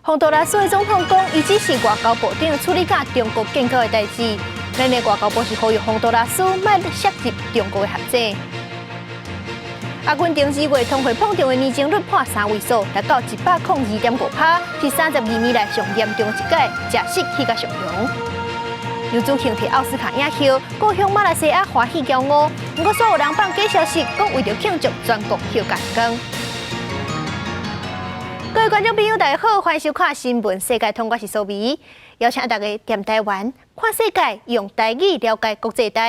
宏都拉斯的總統講，伊指示外交部長處理佮中國建交的代誌。咱的外交部是呼籲宏都拉斯莫涉入中國的陷阱。阿根廷2月通貨膨脹的年增率破三位數，達到102.5%，是32年來上嚴重的一屆，債息起甲上揚。楊紫瓊提奧斯卡影后，故鄉馬來西亞歡喜驕傲。毋過，煞有人放假消息，講為著慶祝全國休假工。各位觀眾朋友，大家好，歡迎收看《新聞世界通》，我是蘇美，邀請大家踮台灣看世界，用台語了解國際大。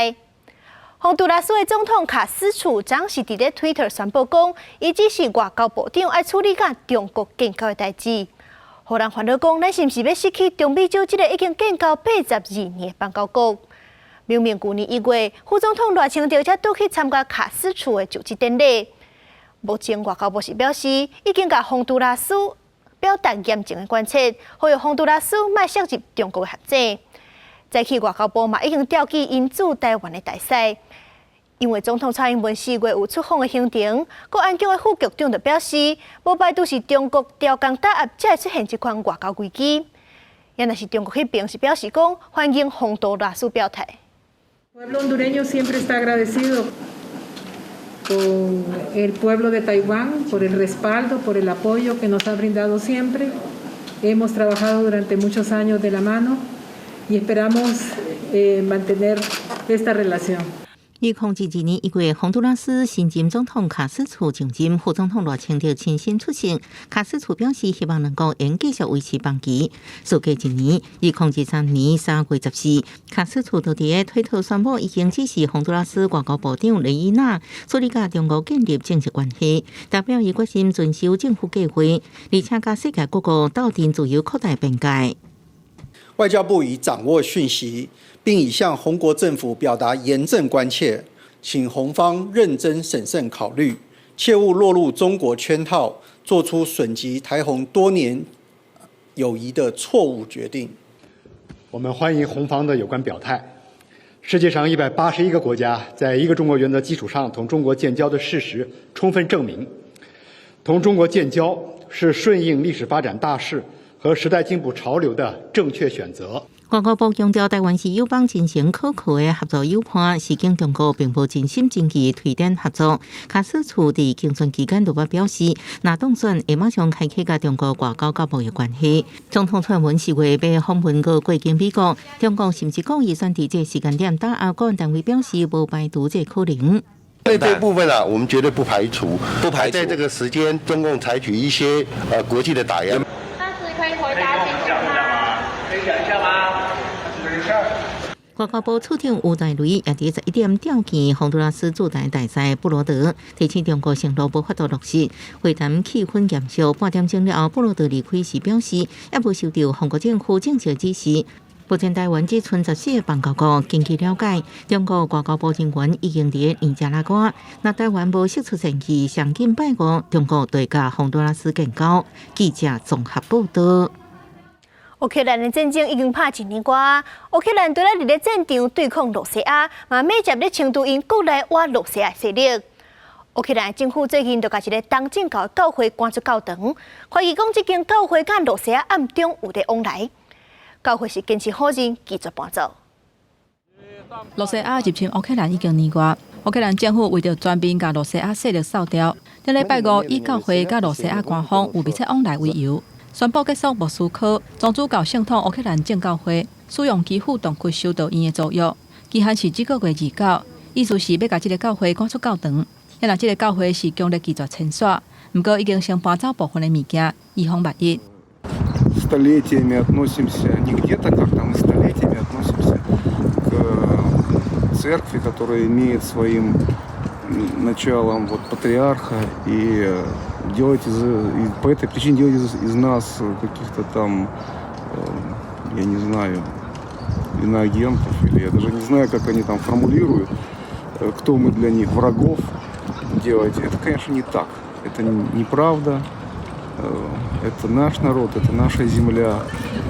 宏都拉斯的總統卡斯楚昨是佇咧推特宣布講，伊指示外交部長愛處理佮中國建交的代誌。予人煩惱講，咱是毋是欲失去中美洲這个已經建交82年的邦交國？明明舊年1月，副總統賴清德才拄去參加卡斯楚的就職典禮。目前外交部是表示，已經共宏都拉斯表達嚴正的關切，呼籲宏都拉斯莫涉入中國的陷阱。早起外交部嘛已經調寄𪜶駐台灣的大使，因為總統蔡英文4月有出訪的行程，國安局的副局長就表示，無排除是中國調工打壓，才會出現這款外交危機。也若是中國彼邊是表示講，歡迎宏都拉斯表態。 Pueblo hondureño siempre está agradecido con el pueblo de Taiwán por el respaldo, por el apoyo que nos ha brindado siempre. Hemos trabajado durante muchos años de la mano y esperamos mantener esta relación. 2022年1月，宏都拉斯新任總統卡斯楚就任，副總統賴清德親身出席。卡斯楚表示，希望兩國會繼續維持邦誼。事隔一年，2023年3月14，卡斯楚就佇推特宣布，已經指示宏都拉斯外交部長雷伊納處理佮中國建立正式關係，代表伊決心遵守政府計劃，而且佮世界各國鬥陣自由擴大邊界。外交部已掌握訊息，並已向宏國政府表達嚴正關切，請宏方認真審慎考慮，切勿落入中國圈套，做出損及台宏多年友誼的錯誤決定。我們歡迎宏方的有關表態。世界上181個國家在一個中國原則基礎上同中國建交的事實，充分證明，同中國建交是順應歷史發展大勢和時代進步潮流的正確選擇。外交部強調，台灣是友邦真誠可靠的合作友伴，示警中國並無真心真意推展合作。卡斯楚佇競選期間就表示，若當選會馬上開啟佮中國外交佮貿易關係。總統蔡英文4月欲訪問閣過境美國，中國是毋是故意選佇這個時間點打壓？國安單位表示無排除這個可能。對這部分啊，我們絕對不排除，不排除在這個時間，中共採取一些國際的打壓。可以回答清楚嗎？可以講一下嗎？等一下。外交部次長吳大雷也佇11點調見宏都拉斯駐台大使布羅德，提醒中國承諾無法度落實。會談氣氛嚴肅，半點鐘了後，布羅德離開時表示，猶無收到宏國政府正式指示。目前台灣只賰14個邦交國，根據了解，中國外交部人員已經佇尼加拉瓜。若台灣無釋出善意，上緊拜五，中國就會佮宏都拉斯建交。記者綜合報道。烏克蘭的戰爭已經拍一年外，烏克蘭除了佇咧戰場對抗羅西亞，嘛密切咧清除𪜶國內倚羅西亞勢力。烏克蘭政府最近就共一个東正教教會趕出教堂，懷疑講這間教會佮羅西亞暗中有咧往來。教會是堅持否認，拒絕搬走。羅西亞入侵烏克蘭已經年外，烏克蘭政府為著全面共羅西亞勢力掃掉，頂禮拜五以教會佮羅西亞官方有密切往來為由，宣布結束莫斯科宗主教聖統烏克蘭正教會使用基輔東區修道院的租約，期限是這個月29，意思是欲共這个教會趕出教堂。若這个教會是強烈拒絕遷徙，毋過已經先搬走部分的物件，以防萬一。 Столетиями относимся не где-то как-то, мы столетиями относимся к церкви, которая имеет своим началом вот патриарха, и по этой причине делать из нас каких-то там, я не знаю, иноагентов, или я даже не знаю, как они там формулируют, кто мы для них, врагов делать. Это, конечно, не так. Это неправда. Это наш народ, это наша земля.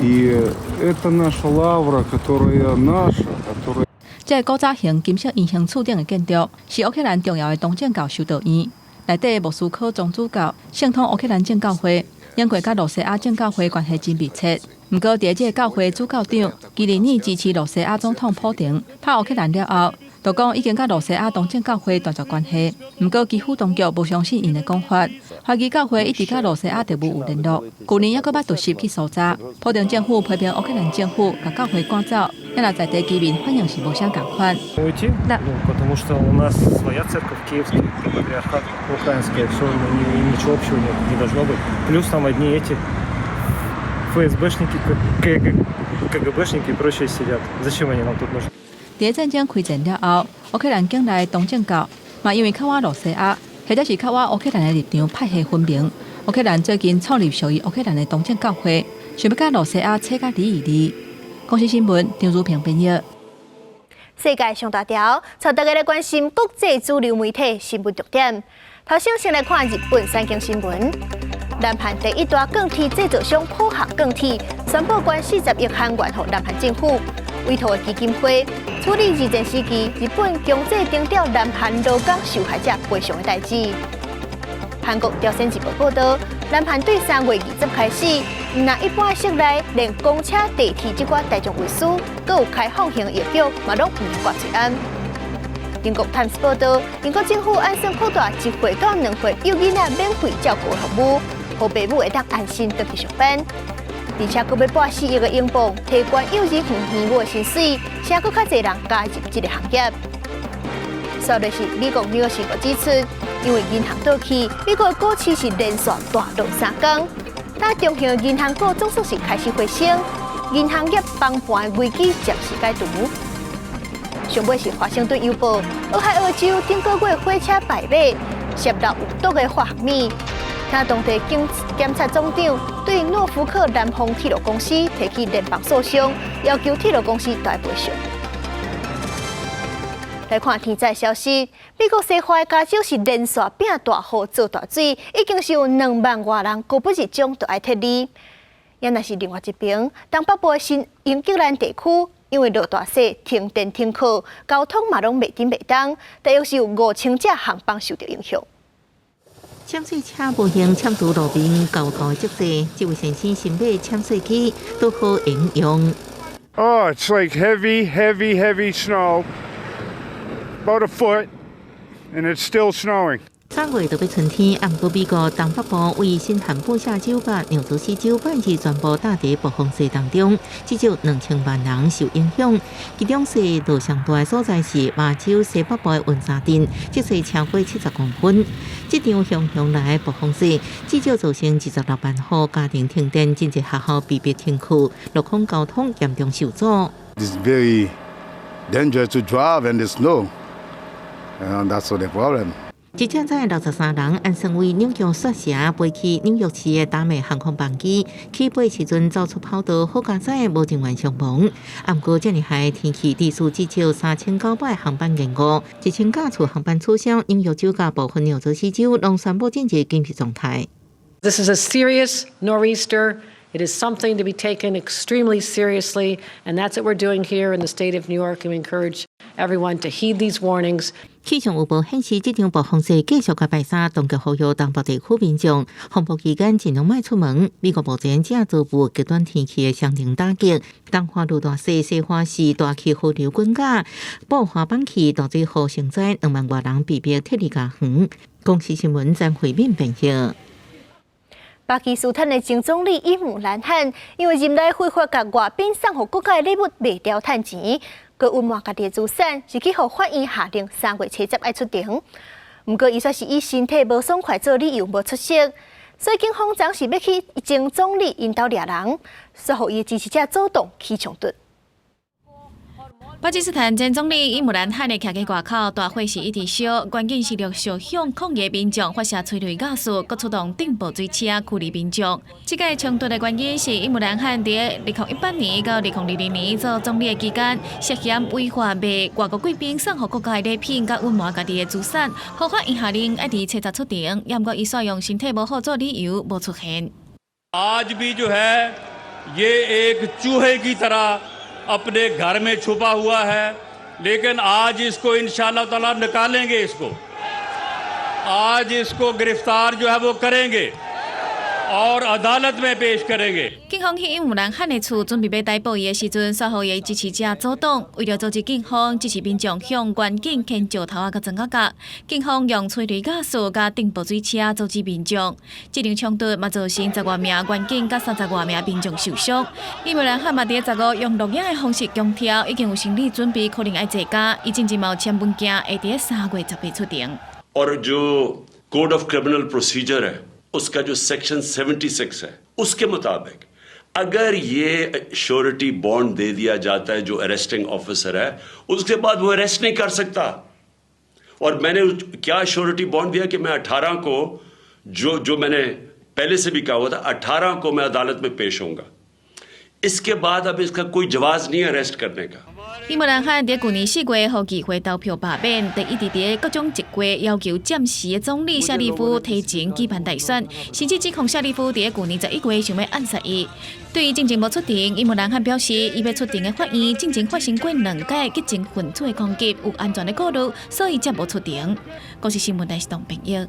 И это наша лавра, которая наша, которая 這个古早型金色圓形柱頂的建築，是烏克蘭重要的東正教修道院。內底莫斯科宗主教聖統烏克蘭正教會，英國佮羅西亞正教會關係真密切。毋過，佇這个教會主教長基里爾支持羅西亞總統普丁拍烏克蘭了後，就講已經佮羅西亞東正教會斷絕關係。毋過，基輔當局無相信𪜶的講法，懷疑教會一直佮羅西亞特務有聯絡。舊年猶閣捌突襲去搜查，普丁政府批評烏克蘭政府共教會趕走，抑若在地居民反應是無啥仝款。 Уйти? Ну, потому что у нас своя церковь, Киевский патриархат, украинская, все, ничего общего нет, не должно быть. Плюс там одни эти ФСБшники, КГБшники и прочие сидят. Зачем они нам тут нужны? 佇戰爭開戰了後，烏克蘭境內東正教嘛因為較倚羅西亞，或者是較倚烏克蘭的立場派系分明。烏克蘭最近創立屬於烏克蘭的東正教會，想欲佮羅西亞切甲離一離。公視新聞張如平編譯。世界上大條，帶大家來關心國際主流媒體新聞重點。頭先先來看日本產經新聞。南韓第一大鋼鐵製造商浦項鋼鐵宣布捐40億韓元予南韓政府，委託的基金會處理二戰時期日本強制徵調南韓勞工受害者賠償的代誌。韓國朝鮮日報報導，南韓對3月20開始，毋但一般室內，連公車、地鐵這寡大眾運輸，閣有開放型藥局，嘛攏毋掛喙罨。英國泰晤士報導，英國政府按算擴大1歲到2歲幼囡仔免費照顧服務，予爸母會當安心轉去上班。而且閣欲撥4億个英鎊，提懸幼兒園園母的薪水，請閣較濟人加入這个行業。煞落是美國紐約時報指出，因為銀行倒去，美國的股市是連續大落三工。但中型銀行股總算是開始回升，銀行業崩盤危機暫時解除。上尾是華盛頓郵報，俄亥俄州頂個月火車敗馬，洩漏有毒的化學物。聽當地警檢察總長對諾福克南方鐵路公司提起聯邦訴訟，要求鐵路公司來賠償。來看天災消息，美國西岸加州是連續變大雨、做大水，已經是有2萬外人高不日將就愛撤離。也若是另外一邊，東北部的新英格蘭地區，因為落大雪、停電停課，交通嘛攏袂振袂動，大約是有5000架航班受到影響。潛水車無閒搶堵路邊高高的積雪，這位先生新買潛水機都好應用。 Oh, it's like heavy, heavy, heavy snow, about a foot, and it's still snowing. 3月就欲春天，毋過美國東北部位新罕布夏州佮紐澤西州，拜日全部罩佇暴風雪當中，至少2000萬人受影響。其中雪落上大的所在是麻州西北部的溫莎鎮，積雪超過70公分。這場熊熊來的暴風雪，至少造成26萬戶家庭停電，真濟學校被迫停課，陸空交通嚴重受阻。 It's very dangerous to drive in the snow, and that's the problem. 一架載63人，按算為紐約雪城飛去紐約市的達美航空班機，起飛時陣走出跑道，好佳哉無人員傷亡。毋過這爾害天氣，致使至少3900航班延誤，1000架次航班取消。紐約州佮部分紐澤西州攏宣布進入緊急狀態。 This is a serious nor'easter. It is something to be taken extremely seriously, and that's what we're doing here in the state of New York. And we encourage everyone to heed these warnings. 氣象預報顯示，這場暴風雪繼續到拜三，當局呼籲東部地區民眾風暴期間盡量莫出門。美國目前正遭受極端天氣的雙重打擊，東岸落大雪，西岸是大氣河流滾架，布滑板去大水禍成災，2萬外人被迫撤離家園。公視新聞張惠敏編譯。巴基斯坦的前總理伊姆蘭汗因為任內非法共外賓送予國家的禮物賣掉趁錢，閣隱瞞家己的資產，是去予法院下令3月7日愛出庭。毋過，伊煞是以身體無爽快做理由無出席，所以警方昨是欲去前總理𪜶兜掠人，煞予伊的支持者組動起衝突。巴基斯坦前總理伊姆蘭汗的徛家外口大火是一直燒，關鍵是陸續向抗議民眾發射催淚瓦斯，閣出動頂部水車驅離民眾。這個衝突的原因是伊姆蘭汗佇2018年到2022年做總理的期間，涉嫌違法賣外國貴賓送予國家的禮品，佮隱瞞家己的資產，予法院下令愛佇七十出庭，毋過伊煞用身體無好做理由無出現。 आज भी जो है ये एक चूहे की तरह अपने घर में छुपा हुआ है, लेकिन आज इसको इंशाअल्लाह ताला निकालेंगे। इसको आज इसको गिरफ्तार जो है वो करेंगे। और अदालत में पेश करेंगे。警方去伊姆蘭汗的厝準備欲逮捕伊的時陣，煞予伊的支持者阻擋。為著阻止警方，支持民眾向員警牽石頭仔佮磚仔角。警方用催淚ガス佮擲暴水車阻止民眾。這場衝突嘛造成十外名員警佮三十外名民眾受傷。伊姆蘭汗嘛佇15用錄影的方式強調，已經有心理準備，可能愛坐監。伊進前嘛有簽文件，會佇3月18出庭。 और जो code of criminal procedure है, उसका जो सेक्शन 76 है, उसके मुताबिक अगर ये श्योरिटी बॉन्ड दे दिया जाता है, जो अरेस्टिंग ऑफिसर है, उसके बाद वो अरेस्ट नहीं कर सकता। और मैंने क्या श्योरिटी बॉन्ड दिया कि मैं 18 को, जो जो मैंने पहले से भी कहा हुआ था, 18 को मैं अदालत में पेश होऊंगा। इसके बाद अब इसका कोई जवाब नहीं है अरेस्ट करने का。伊姆蘭汗佇舊年4月予議會投票罷免，就一直佇各種集會要求暫時的總理謝里夫提前舉辦大選，甚至指控謝里夫佇舊年11月想欲暗殺伊。對於進前無出庭，伊姆蘭汗表示，伊欲出庭的法院進前發生過兩屆激進分子的攻擊，有安全的顧慮，所以才無出庭。公視新聞台是董朋友。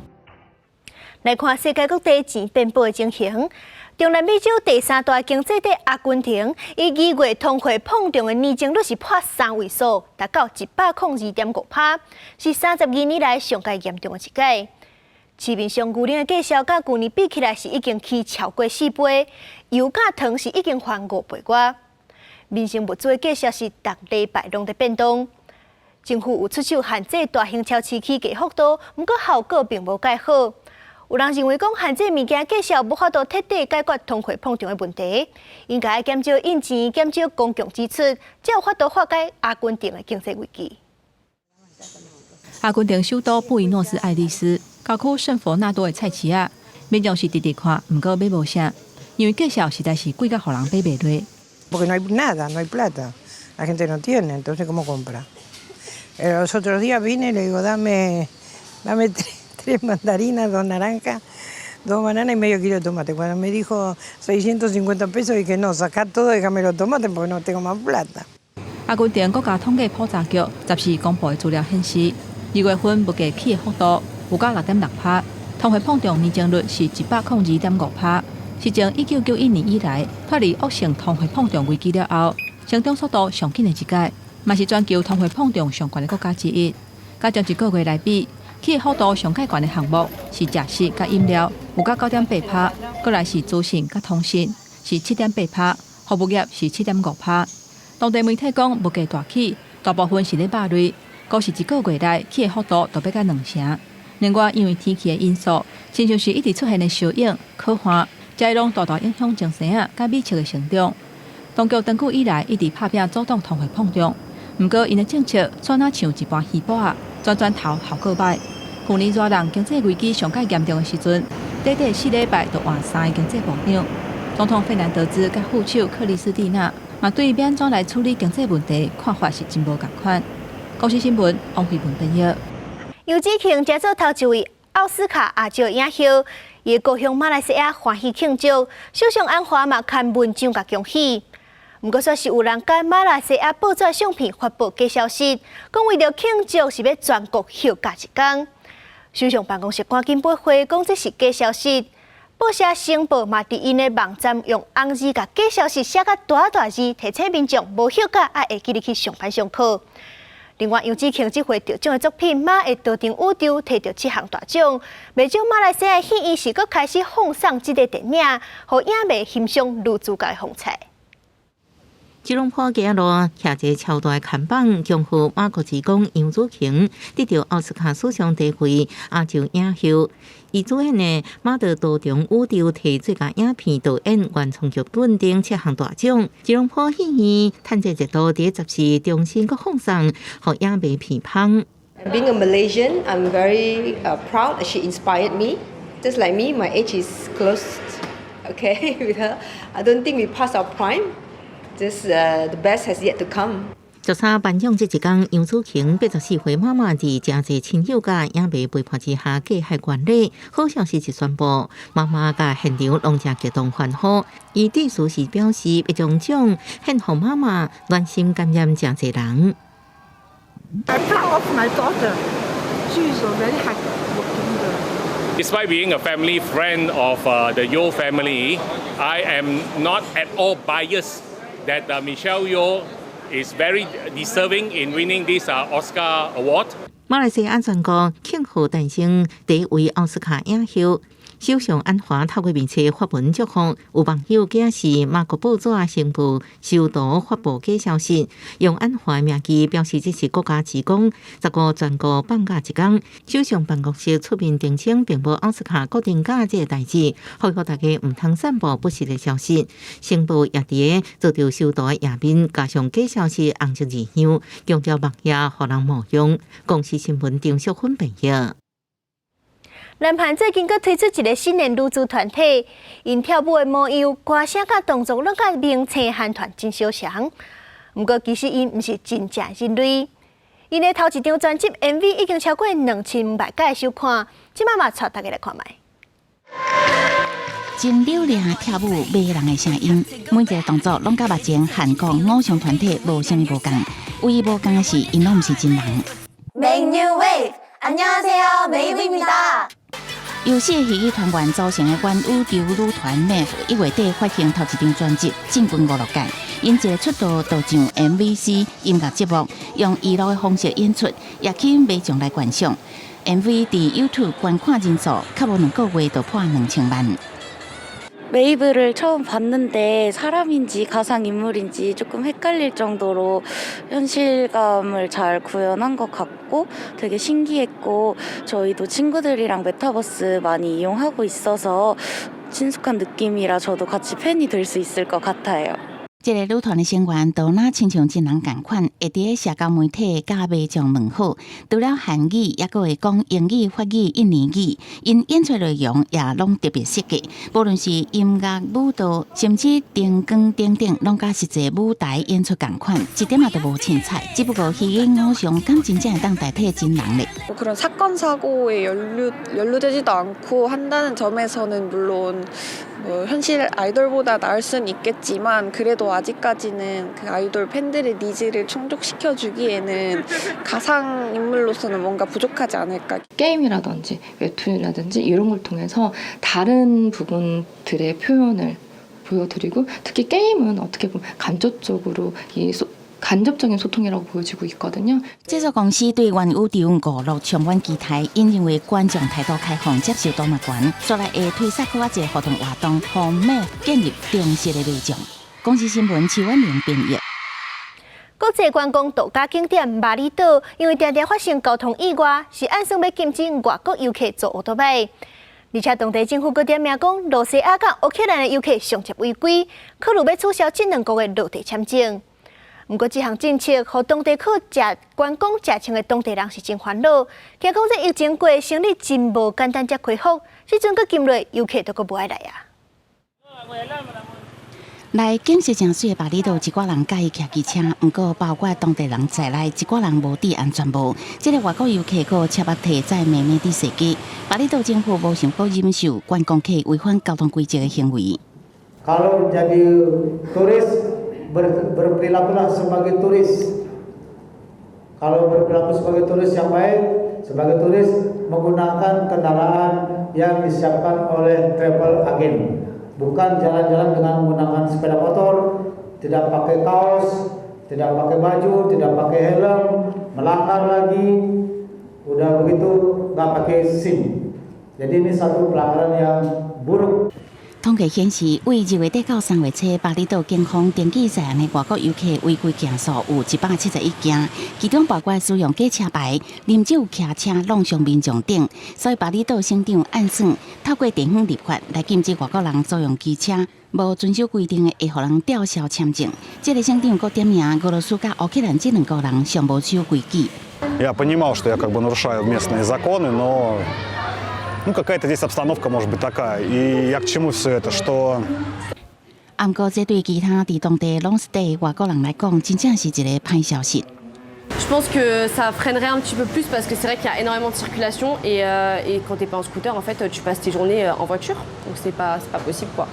來看世界各地錢變薄的情形。中南美洲第三大經濟體阿根廷，伊2月通貨膨脹的年增率是破三位數，達到102.5%，是32年來上蓋嚴重的一屆。市面上牛奶的價數佮舊年比起來是已經起超過4倍，油佮糖是已經翻5倍外。民生物資的價數是逐禮拜攏佇變動。政府有出手限制大型超市起價幅度，毋過效果並無蓋好。有人認為講限制物件價數無法度徹底解決通貨膨脹的問題，應該減少印錢、減少公共支出，才有法度化解阿根廷的經濟危機。阿根廷首都布宜諾斯艾利斯郊區聖佛納多的菜市仔，民眾是直直看，毋過買無啥，因為價數實在是貴甲予人買袂落。 Porque no hay nada, no hay plata, la gente no tiene, entonces ¿cómo compra? Los otros días vine y le digo: "Dame, dame tres mandarinas, dos naranjas, dos bananas y medio kilo de tomate". Cuando me dijo 650 pesos, dije: "No, saca todo, déjame los tomates porque no tengo más plata". 阿根廷國家統計普查局14公布的資料顯示，2月份物價起的幅度有到6.6趴，通貨膨脹年增率是102.5趴，是從1991年以來脫離惡性通貨膨脹危機了後，成長速度上緊的一屆，嘛是全球通貨膨脹上懸的國家之一。佮前一個月來比，起的幅度上蓋懸的項目是食食佮飲料，有到9.8趴，過來是資訊佮通訊是7.8趴，服務業是7.5趴。當地媒體講，物價大起，大部分是咧肉類，閣是一個月內起的幅度都欲到2成。另外，因為天氣的因素，親像是一直出現的燒湧、洘旱，這攏大大影響種生仔佮米粟的成長。當局長久以來一直拍拚阻擋通貨膨脹，毋過𪜶的政策煞若像一般魚脯仔，轉轉頭效果䆀。去年熱浪經濟危機上蓋嚴重的時陣，短短4禮拜就換三个經濟部長。總統費南德茲佮副手克里斯蒂娜嘛對欲按怎來處理經濟問題看法是真無仝款。公視新聞王慧文編譯。楊紫瓊成做頭一位奧斯卡亞洲影后，伊的故鄉馬來西亞歡喜慶祝，首相安華嘛刊文章共恭喜。毋過，煞是有人共馬來西亞報紙相片發布假消息，講為著慶祝是欲全國休假一工。首相辦公室趕緊駁回，講這是假消息。報社星報嘛佇𪜶的網站用紅字共假消息寫甲大大字，提醒民眾無休假，愛會記得去上班上課。另外，楊紫瓊這回得獎的作品《媽的多重宇宙》提著七項大獎，袂少馬來西亞戲院是閣開始放送這个電影，予影迷欣賞女主角的風采。吉隆坡街路徛一个超大看板，恭賀媽國職工楊紫瓊得著奧斯卡史上第一位亞洲影后。伊主演的《媽的多重宇宙》提最佳影片、導演、原創劇本等七項大獎。吉隆坡戲院趁這熱度佇14重新閣放送，予影迷鼻芳。 Being a Malaysian, I'm very proud. She inspired me. Just like me, my age is close, okay, with her. I don't think we pass our prime. Just the best has yet to come. 13頒獎這一工，楊紫瓊84歲媽媽佇誠濟親友佮影迷陪伴之下過海觀禮。好消息一宣布，媽媽佮現場攏誠激動歡呼。伊致辭時表示，欲將獎獻予媽媽，暖心感染誠濟人。 I'm proud of my daughter. She is a very hard working girl. Despite being a family friend of the Yeoh family, I am not at all biased that Michelle Yeoh is very deserving in winning this Oscar award. 馬來西亞全國慶賀誕生第一位奧斯卡影后。首相安華透過面冊發文祝福，有網友假是馬國報紙宣布收到發布假消息，用安華名義表示這是國家之光。15全國放假一工，首相辦公室出面澄清，並無奧斯卡固定價這個代誌，呼籲大家毋通散布不實的消息。星報也佇咧做著修圖的頁面，加上假消息紅色字樣，強調網頁予人冒用。公視新聞張淑芬編譯。南韓最近閣推出一个新的女子團體，𪜶跳舞的模樣、歌聲佮動作攏佮明星韓團真相像。毋過其實𪜶毋是真正人類。𪜶的頭一張專輯 MV 已經超過2000萬擺收看，這擺嘛帶大家來看覓。真嘹亮跳舞迷人的聲音，每一个動作攏佮目前韓國偶像團體無啥物無仝。唯一無仝的是，𪜶攏毋是真人。 Make new wave，안녕하세요，메이브입니다。由四个虛擬團員組成的元宇宙女團 MAVE 1月底發行頭一張專輯，進軍娛樂界。𪜶一个出道就上 MBC 音樂節目，用娛樂的方式演出，也吸引民眾來觀賞。MV佇 YouTube 觀看人數，較無2個月就破2000萬。 메이브를 처음 봤는데 사람인지 가상 인물인지 조금 헷갈릴 정도로 현실감을 잘 구현한 것 같고 되게 신기했고 저희도 친구들이랑 메타버스 많이 이용하고 있어서 친숙한 느낌이라 저도 같이 팬이 될 수 있을 것 같아요. 這个女團的成員都若親像真人仝款，會佇咧社交媒體佮民眾問好。除了韓語，猶閣會講英語、法語、印尼語。𪜶演出內容也攏特別設計，無論是音樂、舞蹈，甚至燈光等等，攏佮實際舞台演出仝款，一點仔都無凊彩。只不過虛擬偶像敢真正會當代替真人咧？ 뭐 그런 사건 사고에 연루되지도 않고 한다는 점에서는 물론 뭐 현실 아이돌보다 나을 수는 있겠지만 그래도 아직까지는 그 아이돌 팬들의 needs를 충족시켜 주기에는 가상 인물로서는 뭔가 부족하지 않을까. 게임이라든지 웹툰이라든지 이런 걸 통해서 다른 부분들의 표현을 보여드리고 특히 게임은 어떻게 보면 간접적으로 이 간접적인 소통이라고 보여지고 있거든요. 製作公司對元宇宙娛樂充滿期待，𪜶認為觀眾態度開放，接受度嘛懸，煞來會推捒閣較濟互動活動，予 MAVE 建立忠實的民眾。公視新聞徐婉玲編譯。國際觀光度假景點峇里島，因為定定發生交通意外，是按算欲禁止外國遊客坐歐多擺。而且當地政府閣點名講，露西亞佮烏克蘭的遊客上捷違規，考慮欲取消這兩國的落地簽證。毋過這項政策，予當地靠食觀光食穿的當地人是真煩惱。聽講這疫情過，生意真無簡單才恢復，這陣閣禁落，遊客都閣無愛來啊。來景色誠媠的峇里島，一寡人佮意騎機車，毋過包括當地人在內，一寡人無戴安全帽。這个外國遊客閣車捌提載妹妹佇踅街。峇里島政府無想閣忍受觀光客違反交通規則的行為。 Kalau jadi turis berperilakulah sebagai turis. Kalau berperilaku sebagai turis yang baik, sebagai turis menggunakan kendaraan yang disiapkan oleh travel agent. Bukan jalan-jalan dengan menggunakan sepeda motor, tidak pakai kaos, tidak pakai baju, tidak pakai helm, melanggar lagi, udah begitu nggak pakai SIM. Jadi ini satu pelanggaran yang buruk. 統計顯示，為2月底到3月初，巴厘島警方登記在案的外國遊客違規件數有171件，其中包括使用假車牌、啉酒騎車弄傷民眾等。所以巴厘島省長按算透過地方立法來禁止外國人租用機車，無遵守規定的會予人吊銷簽證。這个省長閣點名俄羅斯佮烏克蘭這兩國人上無守規矩。 Я понимал, что я как бы нарушаю местные законы, но ну, какая-то здесь обстановка может быть такая. И я к чему все это, что 毋過，這對其他佇當地 long stay 外國人來講，真正是一个歹消息。 Je pense que ça freinerait un petit peu plus parce que c'est vrai qu'il y a énormément de circulation et quand t'es pas en scooter, en fait, tu passes tes journées en voiture. Donc c'est pas possible, quoi.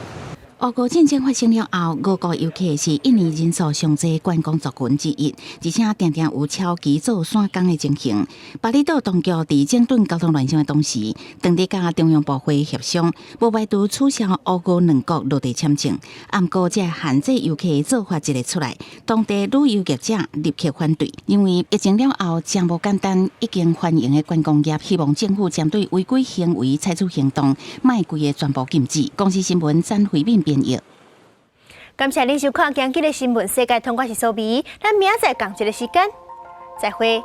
俄烏戰爭發生了後，俄國遊客是一年人數上濟觀光族群之一，而且定定有超期做散工的情形。巴厘島當局佇整頓交通亂象的同時，當地佮中央部會協商，無排除取消烏俄兩國落地簽證。毋過，這限制遊客的做法一个出來，當地旅遊業者立刻反對，因為疫情了後誠無簡單，已經繁榮的觀光業，希望政府針對違規行為採取行動，莫規个全部禁止。公視新聞詹慧敏編譯。感謝您收看今日的新聞世界通，我是蘇美，咱明仔載仝一个時間，再會。